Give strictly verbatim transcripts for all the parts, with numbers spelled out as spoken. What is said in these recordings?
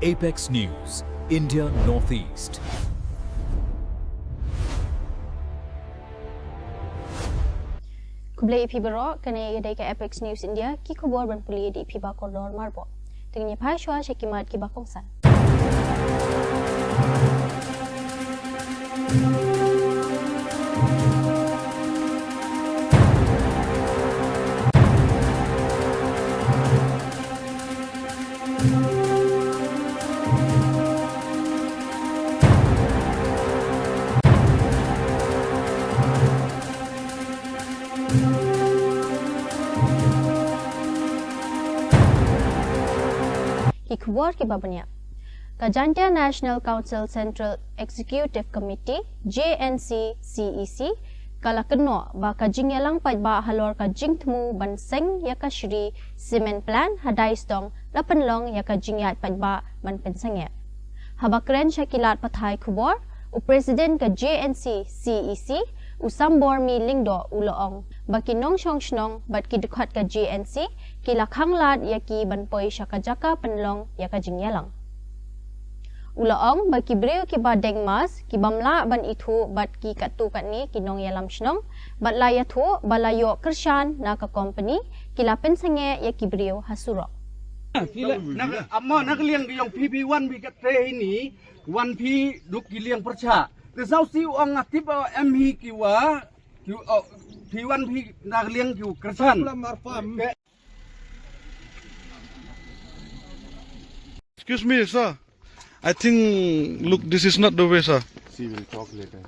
Apex News, India Northeast. Khublei ïa phi baroh, kane ka dei ka Apex News India, ki khubor ban pule da i Phibakordor Marbot. Te ngin ïa phai shuwa sha ki mat kiba kongsan. Ki khubor kiba bniah. Ka Jaintia National Council Central Executive Committee, J N C C E C, ka la kynnoh ba ka jingïalang paidbah halor ka jingthmu ban seng ïa ka Shree Cement Plant ha Daistong la pynlong ïa ka jingïaid paidbah ban pynsangeh. Haba kren sha ki lad pathai khubor, u President ka J N C C E C, u Sambormi Lyngdoh u la ong ba ki nongshong shnong bad ki dkhot ka J N C ki la khanglad ïa ki ban poi sha ka jaka pynlong ïa ka jingïalang. U la ong ba ki briew kiba deng mask, ki bym lah ban ithuh bad ki katto katne ki nongïalam shnong bad la ïathuh ba la ïoh kyrshan na ka kompani, ki la pynsangeh ïa ki briew ha surok. Phi la, na, amo na ka liang ka ïong phi, phi wan phi kata hi ni, wan phi duk ki liang pyrshah. Te saw si u ong nga tip, o, em hi ki wa, ki, o, phi wan phi na ka liang ki u kyrshan. Excuse me, sir. I think, look, this is not the way, sir. She will talk later.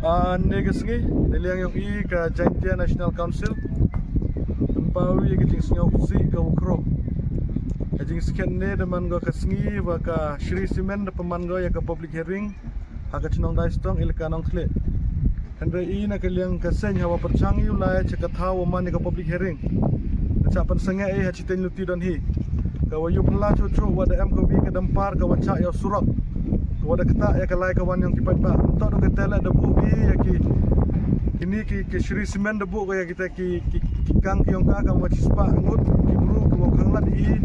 Ah, ne ka sngi, ne liang ïong i ka Jaintia National Council. Pynpaw ïa ka jingsngew ksih ka Wakroh. Ka jingskhem ne da man go ka sngi ba ka Shree Cement da pynman go ïa ka public hearing ha ka chnong Daistong, elaka Nongkhlieh. Hynrei i na ka liang ka seng hawa pyrchang i u lai cha ka thaw wa man ïa ka public hearing. Ka cha pynsangeh i ha chiteng luti don hi. Ka wa yu pynla chuh chuh wa da em ka wi ka dampar ka wa cha ïa u surok. Ka wa da kata ïa ka lai ka wan ïong ki paidbah. Tok do ka tele da bu wi ïa ki, kini ki, ki Shree Cement da bu ka ïa kita ki, ki, ki kang ki ïong ka, ka wa chi spah ngut ki bru ka wa khang lat i.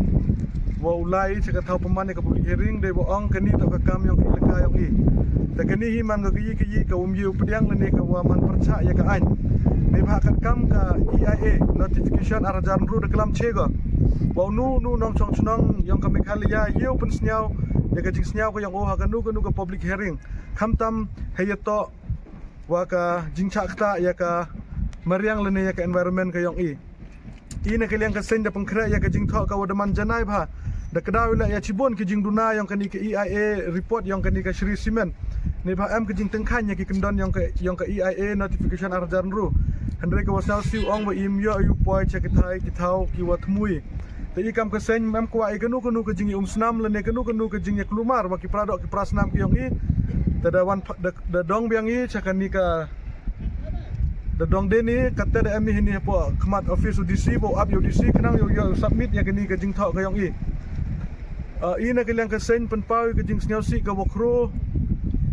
Wa u lai cha ka thaw pynman ïa ka public hearing, dei wa ong kani to ka kam ïong ka elaka ïong i. Te kani hi man ka yi ka yi ka um yi u pdiang lane ka wa man pyrchah ïa ka aiñ. Neibhah ka kam ka E I A notification ar hajar ynru da klam che ka. Wa u nu nu nongchong chnong ïong ka Meghalaya ïa u pynsngew ïa ka jingsngew ka ïong u ha kanu kanu ka public hearing. Khamtam hei ïa to wa ka jingchah kata ïa ka mariang lane ïa ka environment ka ïong i. I na ka liang ka seng da pynkhreh ïa ka jingthoh ka wa da man janai bha. Da kdaw ila ïa chibun ki jingduna ïong kani ka E I A report ïong kani ka Shree Cement. Neibhah em ka jingtyngkhan ïa ki kyndon ïong ka, ïong ka E I A notification ar hajar ynru. Hynrei ka wa sñiaw siew ong wa im ïoh ïa u poi cha ki thai ki thaw ki wa thmu i. Te i kam ka seng em kwah i kanu kanu ka jingïa umsnam lane kanu kanu ka jingïa klumar wa ki pradok ki prasnam ki ïong i. Te da wan pha-, da, da dong biang i cha kani ka Da dong dei ni, kata da em ni hini hapoh khmat office u D C, ba u ap ïa u D C, khnang ïa u, ïa u submit ïa kani ka jingthoh ka ïong i. Ah, i na ka liang ka seng pynpaw ïa ka jingsngewsih ka Wakroh,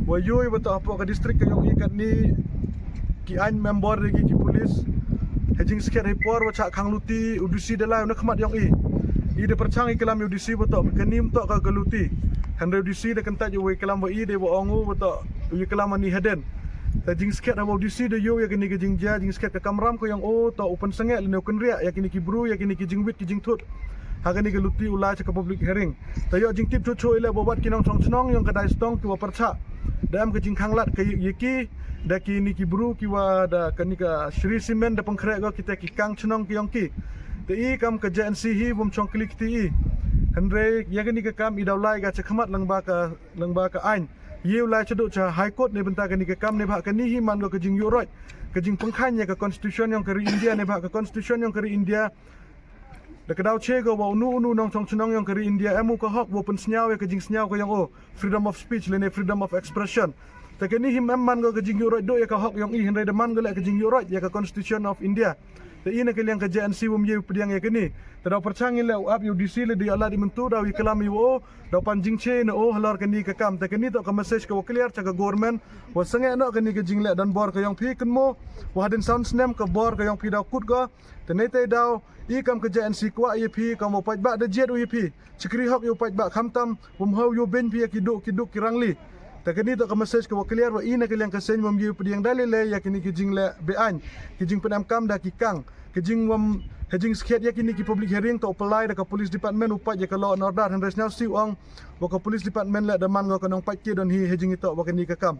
wa ïoh ïa wa toh hapoh ka district ka ïong i katni ki aiñ member da ki, ki police. Ha jingskhet ha i por wa chah khang luti u D C da lai u na khmat ïong i. I da pyrchang i klam ïa u D C wa toh kani ym toh ka, ka luti. Hynrei u D C da kyntait ïa wa i klam wa i dei wa ong u wa toh u i klam ani hadien. Te jingskhet ha wa u D C da ïoh ïa kini ki jingjia, jingskhet ka kamram ka ïong u, toh u pynsangeh lane u kynriah ïa kini ki bru, ïa kini ki jingwit ki jingthut. Ha kani ka luti u lai cha ka public hearing. Te ïoh jingtip chuh chuh i leh ba wat ki nongchong chnong ïong ka Daistong ki wa pyrchah. Da em ka jingkhang lat ka ïa ki, da kini ki bru ki wa da kani ka Shree Cement da pynkhreh ko kita ki kang chnong ki ïong ki. Te i kam ka J N C hi bym chong kli kti i. Hynrei ïa kani ka kam i daw lai ka cha khmat lang ba ka, lang ba ka aiñ. Ïa u lai chaduh cha High Court ne bynta kani ka kam neibhah kani hi man ko ka jingïuhroit, ka jingpynkhan ïa ka Constitution ïong ka ri India neibhah ka Constitution ïong ka ri India. Da ka daw che ko wa unu unu nongchong chnong ïong ka ri India em u ka hok wa pynsñiaw ïa ka jingsñiaw ka ïong u, freedom of speech lane freedom of expression. Te kani hi em man ko ka jingïuhroit duh ïa ka hok ïong i hynrei da man ko leh ka jingïuhroit ïa ka Constitution of India. Te i na ka liang ka J N C wym ye u pdiang ïa kane. Te daw pyrshang i leh u ap ïa u D C leh da ïa lad i mynta daw i klam i wa o daw pan jingche na o halor kane ka kam. Te kane toh ka message ka wa clear cha ka government wa sangeh noh kane ka jingleh don bor ka yong phi kynmo wa hadin san snem ka bor ka yong phi daw kut ko. Te nei te daw i kam ka J N C kwah ïa phi kam wa paidbah da jied u ïa phi. Chikri hok ïa u paidbah khamtam wym hau ïa u beiñ phi ïa ki duk ki duk ki rangli. Te kane toh ka message ka wa clear wa i na ka liang ka seng wym ïa u pdiang da lei lei ïa kine ki jingleh be-aiñ ki jingpynem kam da ki kang ki jingwym ha jingskhiat ïa kine ki public hearing toh u pynlai da ka police department u pait ïa ka law and order hynrei sniaw si u ong wa ka police department leh da man ko ka nongpait ki don hi ha jingitoh wa kane ka kam.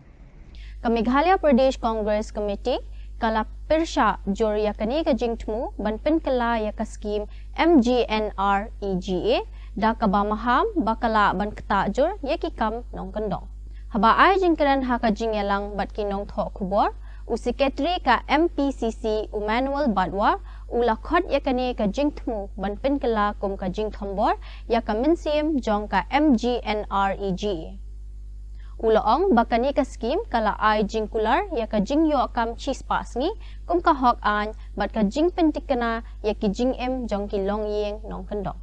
Ka Meghalaya Pradesh Congress Committee ka la pyrshah jur ïa kane ka jingthmu ban pynkylla ïa ka skim M G N R E G A da kaba maham ba ka lah ban ktah jur ïa ki kam nongkyndong. Haba ai jingkren ha ka jingïalang bad ki nongthoh khubor, u Secretary ka M P C C u Manuel Badwar u la khot ïa kane ka jingthmu ban pynkylla kum ka jingthombor ïa ka mynsiem jong ka M G N R E G A. U la ong ba kane ka skim ka la ai jingkular ïa ka jingïoh kam shispah sngi kum ka hok aiñ bad ka jingpyntikna ïa ki jingim jong ki longïing nongkyndong.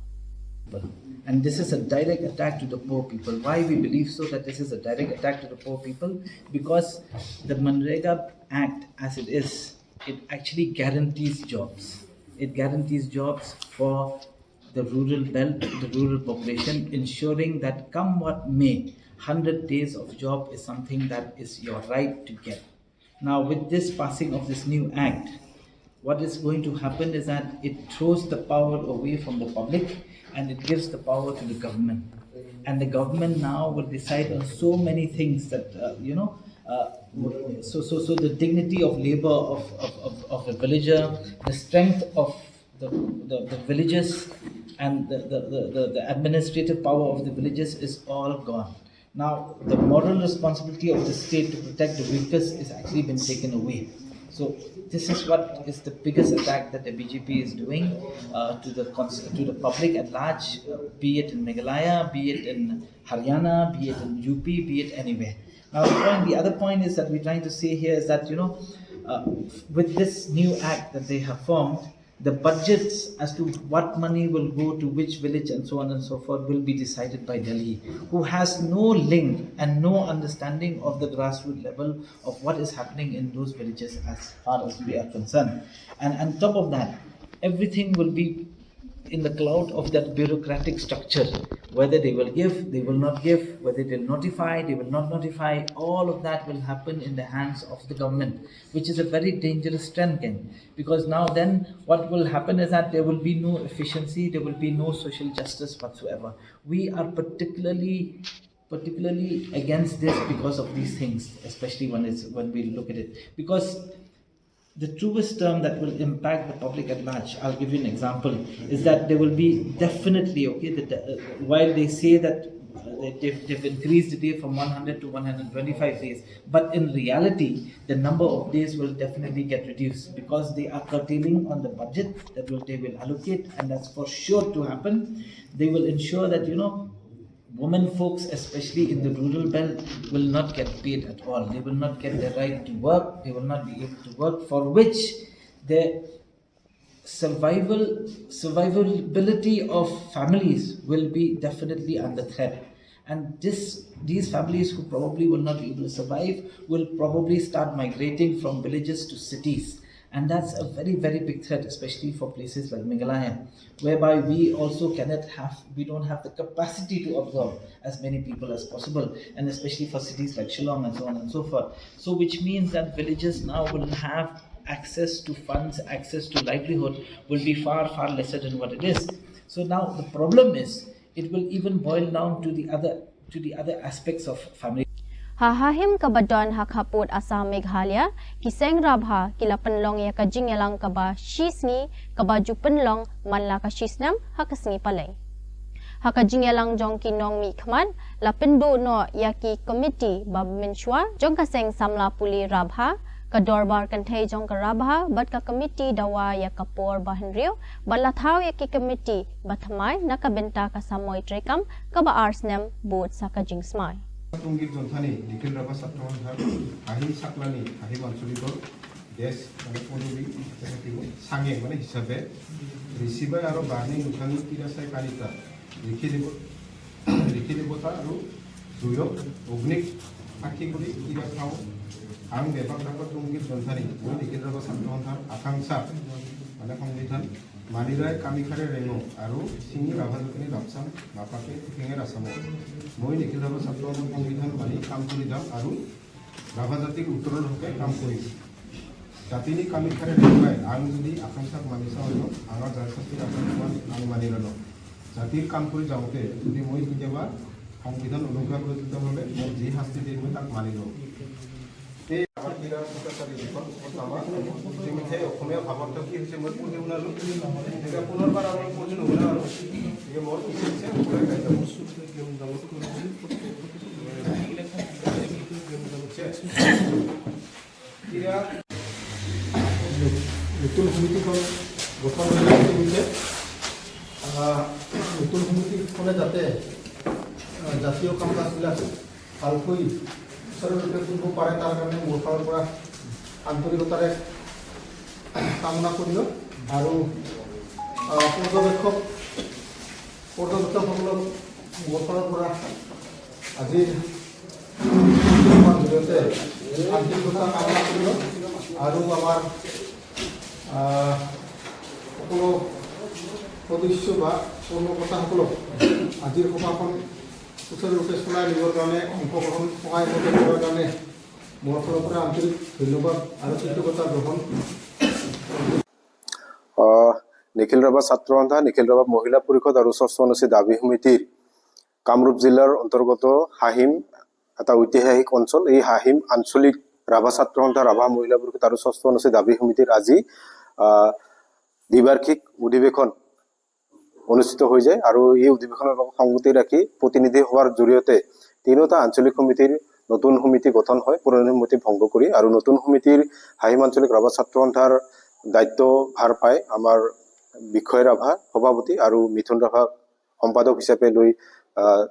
And this is a direct attack to the poor people. Why we believe so that this is a direct attack to the poor people? Because the MGNREGA Act, as it is, it actually guarantees jobs. It guarantees jobs for the rural belt, the rural population, ensuring that come what may, hundred days of job is something that is your right to get. Now, with this passing of this new act, what is going to happen is that it throws the power away from the public and it gives the power to the government. And the government now will decide on so many things that, uh, you know, uh, so, so, so the dignity of labor of, of, of, of a villager, the strength of the, the, the villages and the, the, the, the administrative power of the villages is all gone. Now, the moral responsibility of the state to protect the weakest is actually been taken away. So this is what is the biggest attack that the B J P is doing uh, to the to the public at large, uh, be it in Meghalaya, be it in Haryana, be it in U P, be it anywhere. Now, the, point, the other point is that we're trying to say here is that, you know, uh, with this new act that they have formed, the budgets as to what money will go to which village and so on and so forth will be decided by Delhi, who has no link and no understanding of the grassroots level of what is happening in those villages as far as we are concerned. And on top of that, everything will be in the cloud of that bureaucratic structure, whether they will give, they will not give, whether they'll notify, they will not notify, all of that will happen in the hands of the government, which is a very dangerous trend, Ken, because now then what will happen is that there will be no efficiency, there will be no social justice whatsoever. We are particularly particularly against this because of these things, especially when it's when we look at it. Because the truest term that will impact the public at large, I'll give you an example, is that there will be definitely, okay, that uh, while they say that uh, they've, they've increased the day from one hundred to one hundred twenty-five days, but in reality, the number of days will definitely get reduced because they are curtailing on the budget that will they will allocate, and that's for sure to happen. They will ensure that, you know, women folks, especially in the rural belt, will not get paid at all. They will not get the right to work. They will not be able to work, for which the survival survivability of families will be definitely under threat. And this these families who probably will not be able to survive will probably start migrating from villages to cities. And that's a very, very big threat, especially for places like Meghalaya, whereby we also cannot have, we don't have the capacity to absorb as many people as possible, and especially for cities like Shillong and so on and so forth. So, which means that villages now will have access to funds, access to livelihood will be far, far lesser than what it is. So now the problem is it will even boil down to the other to the other aspects of family. Ha ha him kaba don ha khappud Assam Meghalaya, ki seng rabha ki la pynlong ïa ka jingïalang kaba shi sngi kaba ju pynlong man la ka shi snem ha ka sngi palei. Ha ka jingïalang jong ki nongmihkhmat la pynduh noh ïa ki komiti ba mynshuwa jong ka seng samla puli rabha, ka dorbar kynthei jong ka rabha bad ka komiti dawa ïa ka por ba hynriew bad la thaw ïa ki komiti ba thymmai na ka bynta ka samoi treikam kaba ar snem bud sa ka jingsmai. Tunggit Jonthani, Dikin Rabha Saptahon Thar, Ahim Saklani, Ahim Ansulikor, দেশ মানে পদবী, sangem মানে হিচাপে ঋষিবাই আৰু বাৰ্ণী মুখাগ্নি তিৰাচাই কালিকা ঋষি দেৱ ঋষি দেৱতা আৰু দুয়ো অগ্নিক সাক্ষী কৰি তিৰা খাওঁ। আং বেপাক ডাকত টুংগীত গ্ৰন্থানী মই নিখিল ৰাভা ছাত্ৰ সন্থাৰ আকাংক্ষা মানে সংবিধান মানিৰাই কামিখাৰে ৰেঙো আৰু চিঙি ৰাভা জাতিনি লাপচাং বাপাকে ফিঙে ৰাচামো। মই নিখিল ৰাভা ছাত্ৰ সন্থাৰ সংবিধান মানি কাম কৰি যাম আৰু ৰাভা জাতিৰ উত্তৰৰ হকে কাম কৰিম। জাতিনি কামিখাৰে ৰেঙোৱাই আং যদি আকাংক্ষাক মানি চাওঁ আঙা জাৰশাস্তিৰ আকাংক্ষা আং মানি ললো। জাতিৰ কাম কৰি যাওঁতে যদি মই কেতিয়াবা সংবিধান উলংঘা কৰি দিওঁতে হ'লে মোক যি শাস্তি দিয়ে মই তাক মানি লওঁ। এই আমাৰ ক্ৰীড়া চক্ৰচাৰী যিখন উপস্থাপনা, ইতিমধ্যে অসমীয়া ভাৱৰ কি হৈছে মই পঢ়ি শুনালো। এতিয়া পুনৰবাৰ আমাৰ পঢ়ি নুশুনা আৰু গতিকে মোৰ কি হৈছে ওপৰে খাই যাব। ক্ৰীড়া নতুন সমিতিখন গঠন হৈছে। আহ, নতুন সমিতিখনে যাতে আহ, জাতীয় কাম কাজবিলাক ভালকৈ সুচাৰুৰূপে কৰিব পাৰে, তাৰ কাৰণে মোৰ ফালৰ পৰা আন্তৰিকতাৰে কামনা কৰিলোঁ। আৰু আহ, পৰ্যবেক্ষক পৰ্যবেক্ষকসকলক মোৰ ফালৰ পৰা আজিৰ জৰিয়তে আন্তৰিকতা কামনা কৰিলোঁ। আৰু আমাৰ আহ, সকলো সদস্য বা কৰ্মকৰ্তাসকলক আজিৰ সভাখন সুচাৰুৰূপে চলাই নিবৰ কাৰণে অংশগ্ৰহণ সহায় সহযোগ কৰাৰ কাৰণে মোৰ ফালৰ পৰা আন্তৰিক ধন্যবাদ আৰু কৃতজ্ঞতা গ্ৰহণ। আহ, নিখিল ৰাভা ছাত্ৰ সন্থা, নিখিল ৰাভা মহিলা পৰিষদ আৰু স্বচ্ছ অনুসূচী দাবী সমিতিৰ কামৰূপ জিলাৰ অন্তৰ্গত হাহিম এটা ঐতিহাসিক অঞ্চল। এই হাহিম আঞ্চলিক ৰাভা ছাত্ৰ সন্থা, ৰাভা মহিলা পৰিষদ আৰু স্বচ্ছ অনুসূচী দাবী সমিতিৰ আজি আহ, দ্বিবাৰ্ষিক অধিৱেশন অনুষ্ঠিত হৈ যায় আৰু এই অধিৱেশনৰ লগত সংগতি ৰাখি প্ৰতিনিধি সভাৰ জৰিয়তে তিনিওটা আঞ্চলিক সমিতিৰ নতুন সমিতি গঠন হয়, পুৰণি সমিতি ভংগ কৰি। আৰু নতুন সমিতিৰ হাহিম আঞ্চলিক ৰাভা ছাত্ৰ সন্থাৰ দায়িত্ব ভাৰ পায় আমাৰ বিষয় ৰাভা সভাপতি আৰু মিথুন ৰাভা সম্পাদক হিচাপে লৈ আহ,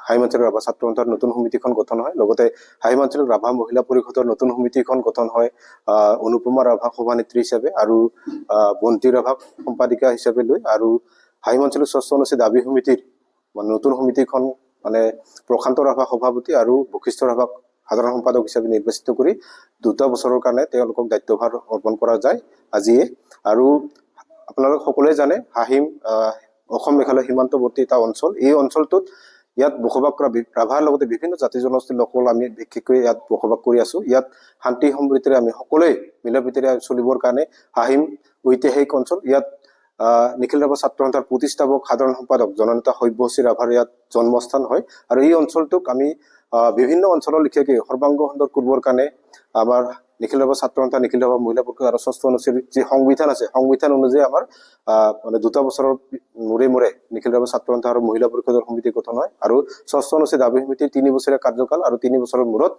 হাহিম আঞ্চলিক ৰাভা ছাত্ৰ সন্থাৰ নতুন সমিতিখন গঠন হয়। লগতে হাহিম আঞ্চলিক ৰাভা মহিলা পৰিষদৰ নতুন সমিতিখন গঠন হয়। আহ, অনুপমা ৰাভাক সভানেত্ৰী হিচাপে আৰু আহ, বন্তি ৰাভাক সম্পাদিকা হিচাপে লৈ আৰু হাহিম আঞ্চলিক স্বচ্ছ অনুসূচী দাবী সমিতিৰ মানে নতুন সমিতিখন মানে প্ৰশান্ত ৰাভা সভাপতি আৰু বশিষ্ঠ ৰাভাক সাধাৰণ সম্পাদক হিচাপে নিৰ্বাচিত কৰি দুটা বছৰৰ কাৰণে তেওঁলোকক দায়িত্বভাৰ অৰ্পণ কৰা যায় আজিয়ে। আৰু আপোনালোক সকলোৱে জানে হাহিম আহ, অসম মেঘালয় সীমান্তৱৰ্তী এটা অঞ্চল। এই অঞ্চলটোত ইয়াত বসবাস কৰা বি- ৰাভাৰ লগতে বিভিন্ন জাতি জনগোষ্ঠীৰ লোকসকল আমি বিশেষকৈ ইয়াত বসবাস কৰি আছো। ইয়াত শান্তি সম্প্ৰীতিৰে আমি সকলোৱে মিলা প্ৰীতিৰে চলিবৰ কাৰণে হাহিম ঐতিহাসিক অঞ্চল। ইয়াত আহ, নিখিল ৰাভা ছাত্ৰ সন্থাৰ প্ৰতিষ্ঠাপক সাধাৰণ সম্পাদক জননেতা সব্যসাচী ৰাভাৰ ইয়াত জন্মস্থান হয় আৰু এই অঞ্চলটোক আমি আহ, বিভিন্ন অঞ্চলৰ লেখীয়াকৈ সৰ্বাংগ সুন্দৰ কৰিবৰ কাৰণে আমাৰ নিখিল ৰাভা ছাত্ৰ সন্থা, নিখিল ৰাভা মহিলা পৰিষদ আৰু স্বচ্ছ অনুসূচীৰ যি সংবিধান আছে, সংবিধান অনুযায়ী আমাৰ আহ, মানে দুটা বছৰৰ মূৰে মূৰে নিখিল ৰাভা ছাত্ৰ সন্থা আৰু মহিলা পৰিষদৰ সমিতি গঠন হয় আৰু স্বচ্ছ অনুসূচী দাবী সমিতিৰ তিনি বছৰীয়া কাৰ্যকাল আৰু তিনি বছৰৰ মূৰত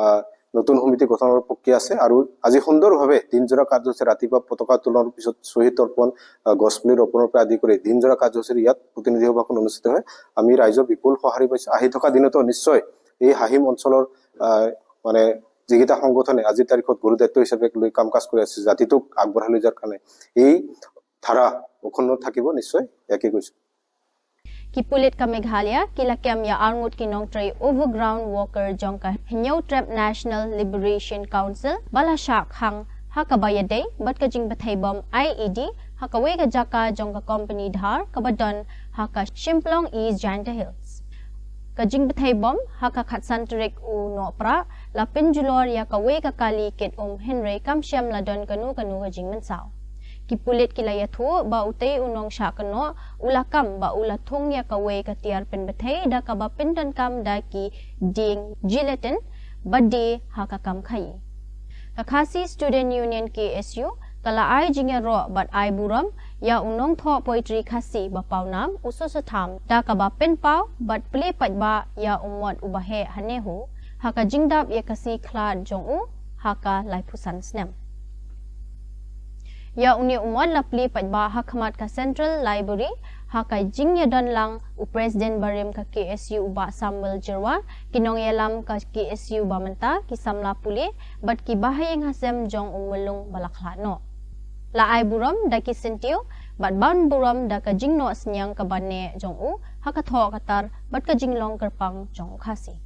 আহ, নতুন সমিতি গঠনৰ প্ৰক্ৰিয়া আছে আৰু আজি সুন্দৰভাৱে দিনজোৰা কাৰ্যসূচী, ৰাতিপুৱা পতাকা উত্তোলনৰ পিছত শ্বহীদ তৰ্পণ, আহ, গছপুলি ৰোপণৰ পৰা আদি কৰি দিনজোৰা কাৰ্যসূচীৰ ইয়াত প্ৰতিনিধি সভাখন অনুষ্ঠিত হয়। আমি ৰাইজৰ বিপুল সঁহাৰি পাইছো। আহি থকা দিনতো নিশ্চয় এই হাহিম অঞ্চলৰ আহ, মানে যিকেইটা সংগঠনে আজিৰ তাৰিখত গুৰু দায়িত্ব হিচাপে লৈ কাম কাজ কৰি আছে জাতিটোক আগবঢ়াই লৈ যোৱাৰ কাৰণে এই ধাৰা অক্ষুণ্ণ থাকিব নিশ্চয়, ইয়াকে কৈছো। Ki pulit ka Meghalaya ki la kem ïa arngut ki nongtrei overground worker jong ka Hynñiewtrep National Liberation Council ba la shah khang ha kaba ïadei bad ka jingbthei bom I E D ha kawei ka jaka jong ka company dhar kaba don ha ka Shimplong East Jaintia Hills. Ka jingbthei bom ha ka khatsan tarik u Nohprah la pynjulor ïa kawei ka kali kit um hynrei kam shym la don kano kano ka jingmynsaw. Ki pulit ki la ïathuh ba utei u nongshah kynnoh u la kam ba u la thung ïa kawei ka tiar pynbthei da kaba pyndonkam da ki dieng gelatin ba die ha ka kam khaïi. Ka Khasi Student Union K S U ka la ai jingïaroh bad ai burom ïa u nongthoh poetry Khasi ba pawnam u Soso Tham da kaba pynpaw bad plie paidbah ïa u mot uba heh ha NEHU ha ka jingdap ïa ka sngi khlad jong u ha ka laiphew san snem. Ïa une u mot la plie paidbah ha khmat ka Central Library Ha ka jingïadon lang u President barim ka K S U u Bah Samuel Jyrwa, ki nongïalam ka K S U ba mynta, ki samla pule bad ki bahaïing hasem jong u Mulung ba la khlad noh. La ai burom da ki syntiew bad ban burom da ka jingnoh synñiang kaba neh jong u ha ka thoh ka tar bad ka jinglong kyrpang jong u Khasi.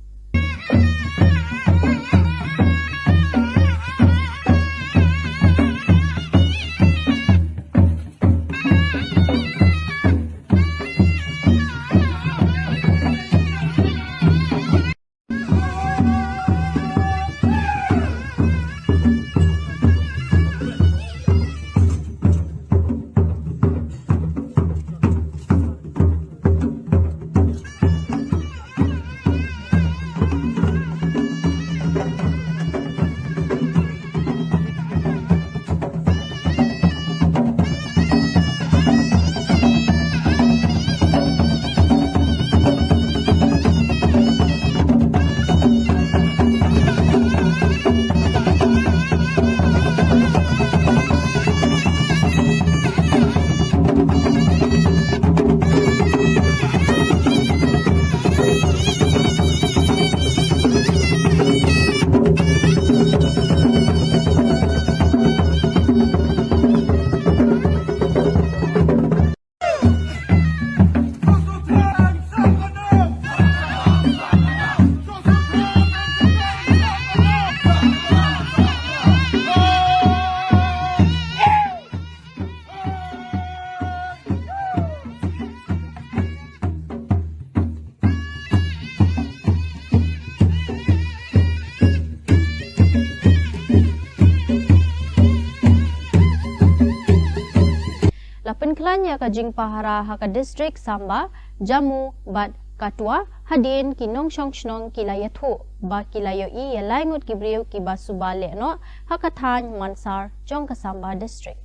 La pynkhlaiñ ïa ka jingpahara ha ka district Samba, Jammu bad Kathua, hadien ki nongshong shnong ki la ïathuh ba ki la ïohi ïa lai ngut ki briew kiba suba lehnoh ha ka thaiñ Mansar jong ka Samba district.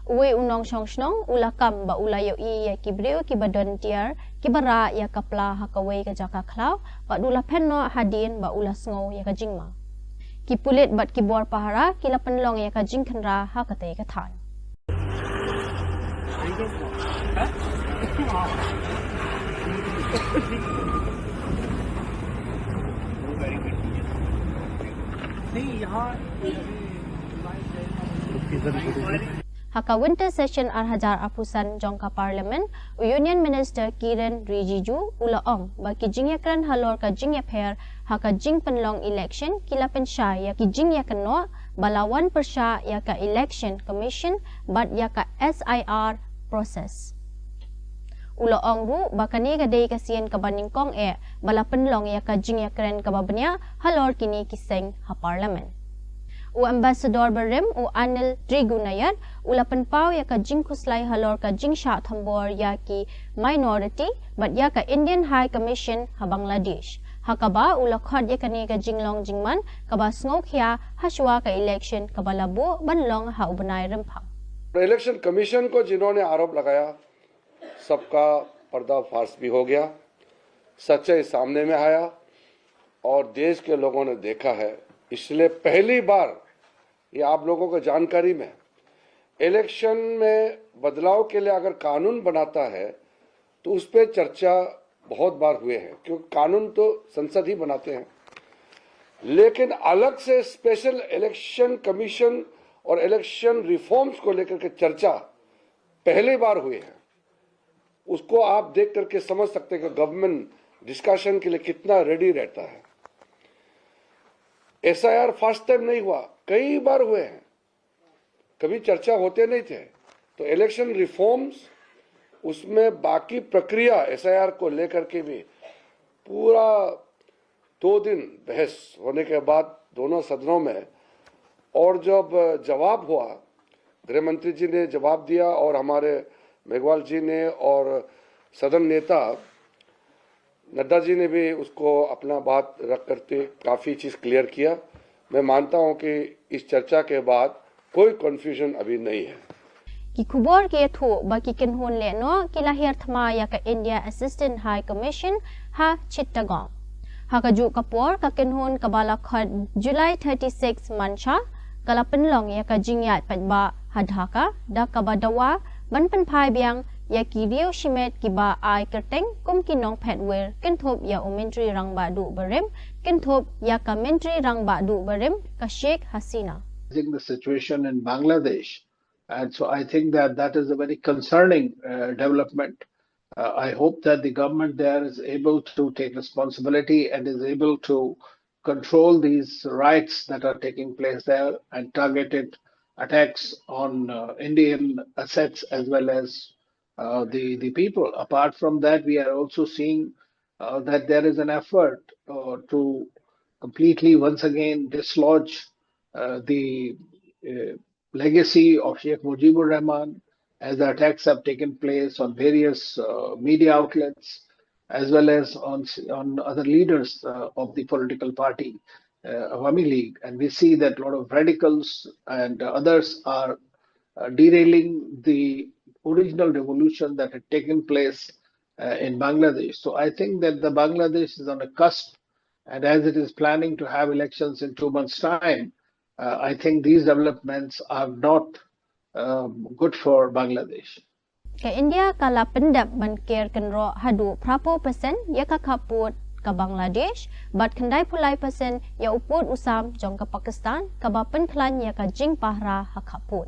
Uwei u nongshong shnong u la kam ba u la ïohi ïa ki briew kiba don tiar kiba rah ïa ka pla ha kawei ka jaka khlaw bad u la phet noh hadien ba u la sngew ïa ka jingma. Ki pulit bad ki bor pahara ki la pynlong ïa ka jingkhynra ha katei ka thaiñ. Ha ka winter session ar hajar arphew san jong ka Parliament, u Union Minister Kiren Rijiju u la ong ba ki jingïakren halor ka jingïapher ha ka jingpynlong election ki la pynshai ïa ki jingïakynnoh ba la wan pyrshah ïa ka Election Commission bad ïa ka S I R process. U la ong ruh ba kane ka dei ka sien kaba nyngkong eh ba la pynlong ïa ka jingïakren kaba bniah halor kine ki seng ha Parliament. U Ambassador barim u Anil Trigunayar u la pynpaw ïa ka jingkhuslai halor ka jingshah thombor ïa ki minority bad ïa ka Indian High Commission ha Bangladesh, ha kaba u la khot ïa kane ka jinglong jingman kaba sngewkhia hashwa ka election kaba la buh ban long ha u bnai Rymphang. इलेक्शन कमीशन को जिन्होंने आरोप लगाया, सबका पर्दाफाश भी हो गया, सच्चाई सामने में आया और देश के लोगों ने देखा है। इसलिए पहली बार, ये आप लोगों को जानकारी में, इलेक्शन में बदलाव के लिए अगर कानून बनाता है तो उस पर चर्चा बहुत बार हुए हैं, क्योंकि कानून तो संसद ही बनाते हैं। लेकिन अलग से स्पेशल इलेक्शन कमीशन और इलेक्शन रिफॉर्म्स को लेकर के चर्चा पहली बार हुई है। उसको आप देख करके समझ सकते हैं कि गवर्नमेंट डिस्कशन के लिए कितना रेडी रहता है। एसआईआर फर्स्ट टाइम नहीं हुआ, कई बार हुए हैं। कभी चर्चा होते नहीं थे। तो इलेक्शन रिफॉर्म्स, उसमें बाकी प्रक्रिया एसआईआर को लेकर के भी पूरा दो दिन बहस होने के बाद दोनों सदनों में, और जब जवाब हुआ, गृह मंत्री जी ने जवाब दिया और हमारे मेघवाल जी ने और सदन नेता नड्डा जी ने भी उसको अपना बात रख करके काफ़ी चीज़ क्लियर किया। मैं मानता हूं कि इस चर्चा के बाद कोई कन्फ्यूजन अभी नहीं है। Ki khubor ki ïathuh ba ki kynhun lehnoh ki la hiar thma ïa ka India Assistant High Commission ha Chittagong. Ha kajuh ka por, ka kynhun kaba la khot July thirty-six Mansha ka la pynlong ïa ka jingïaid paidbah ha Dhaka da kaba dawa ban pynphai biang ïa ki riew shimet kiba ai kyrteng kum ki nongphet wir, kynthup ïa u Myntri Rangbah Duh barim, kynthup ïa ka Myntri Rangbah Duh barim ka Sheikh Hasina. Managing the situation in Bangladesh. And so I think that that is a very concerning uh, development. Uh, I hope that the government there is able to take responsibility and is able to control these riots that are taking place there and targeted attacks on uh, Indian assets as well as uh, the, the people. Apart from that, we are also seeing uh, that there is an effort uh, to completely once again dislodge uh, the uh, legacy of Sheikh Mujibur Rahman, as the attacks have taken place on various uh, media outlets as well as on, on other leaders uh, of the political party, uh, Awami League. And we see that a lot of radicals and others are uh, derailing the original revolution that had taken place uh, in Bangladesh. So I think that the Bangladesh is on a cusp, and as it is planning to have elections in two months' time, uh, I think these developments are not um, good for Bangladesh. Ka India ka la pyndep ban ker kynroh haduh phra phew percent ïa ka khappud ka Bangladesh bad khyndai phew lai percent ïa u pud u sam jong ka Pakistan kaba pynkhlaiñ ïa ka jingpahara ha khappud.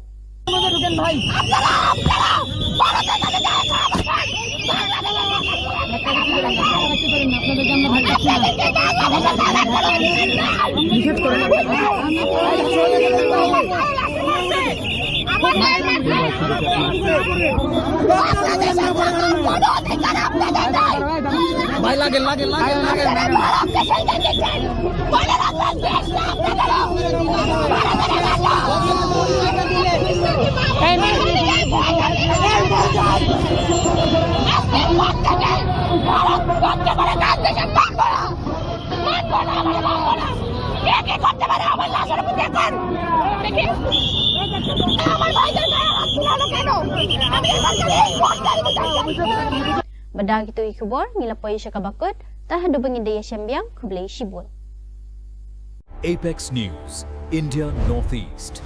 ভাই লাগে লাগে লাগে লাগে Bad da kito ki khubor ngi la poi sha kaba kut, ta haduh ba ngin da ïashem biang, khublei shibun. Apex News, India Northeast.